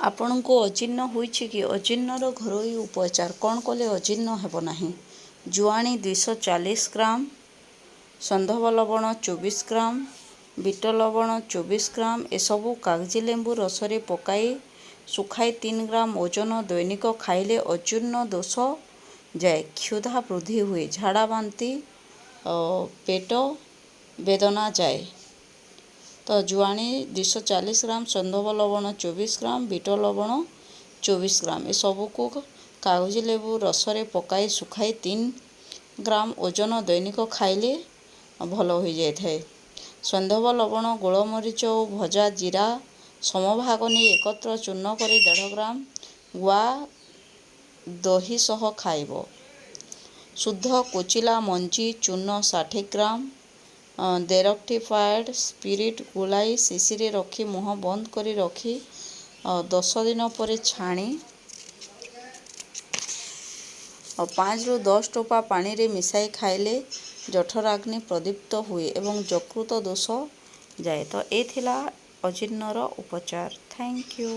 ଆପଣଙ୍କୁ ଅଜୀର୍ଣ୍ଣ ହୋଇଛି କି? ଅଜୀର୍ଣ୍ଣର ଘରୋଇ ଉପଚାର। କ'ଣ କଲେ ଅଜୀର୍ଣ୍ଣ ହେବ ନାହିଁ? ଜୁଆଣି 240 ଗ୍ରାମ, ସୈନ୍ଧବ ଲବଣ 24 ଗ୍ରାମ, ବିଟ ଲବଣ 24 ଗ୍ରାମ, ଏସବୁ କାଗଜି ଲେମ୍ବୁ ରସରେ ପକାଇ ଶୁଖାଇ 3 ଗ୍ରାମ ଓଜନ ଦୈନିକ ଖାଇଲେ ଅଜୀର୍ଣ୍ଣ ଦୋଷ ଯାଏ, କ୍ଷୁଧା ବୃଦ୍ଧି ହୁଏ, ଝାଡ଼ା ବାନ୍ତି, ପେଟ ବେଦନା ଯାଏ। ତ ଜୁଆଣି 240 ଗ୍ରାମ, ସୈନ୍ଧବ ଲବଣ 24 ଗ୍ରାମ, ବିଟ ଲବଣ 24 ଗ୍ରାମ, ଏସବୁକୁ କାଗଜି ଲେମ୍ବୁ ରସରେ ପକାଇ ଶୁଖାଇ 3 ଗ୍ରାମ ଓଜନ ଦୈନିକ ଖାଇଲେ ଭଲ ହୋଇଯାଇଥାଏ। ସୈନ୍ଧବ ଲବଣ, ଗୋଲମରିଚ ଓ ଭଜା ଜିରା ସମଭାଗ ନେଇ ଏକତ୍ର ଚୂର୍ଣ୍ଣ କରି 1.5 ଗ୍ରାମ ଗୁଆ ଦହି ସହ ଖାଇବ। ଶୁଦ୍ଧ କୋଚିଲା ମଞ୍ଜି ଚୂର୍ଣ୍ଣ 60 ଗ୍ରାମ ରେକ୍ଟିଫାଏଡ଼୍ ସ୍ପିରିଟ୍ ଗୋଳାଇ ଶିଶିରେ ରଖି ମୁହଁ ବନ୍ଦ କରି ରଖି 10 ଦିନ ପରେ ଛାଣି 5ରୁ 10 ଟୋପା ପାଣିରେ ମିଶାଇ ଖାଇଲେ ଜଠରାଗ୍ନି ପ୍ରଦୀପ୍ତ ହୁଏ ଏବଂ ଯକୃତ ଦୋଷ ଯାଏ। ତ ଏ ଥିଲା ଅଜୀର୍ଣ୍ଣର ଉପଚାର। Thank you.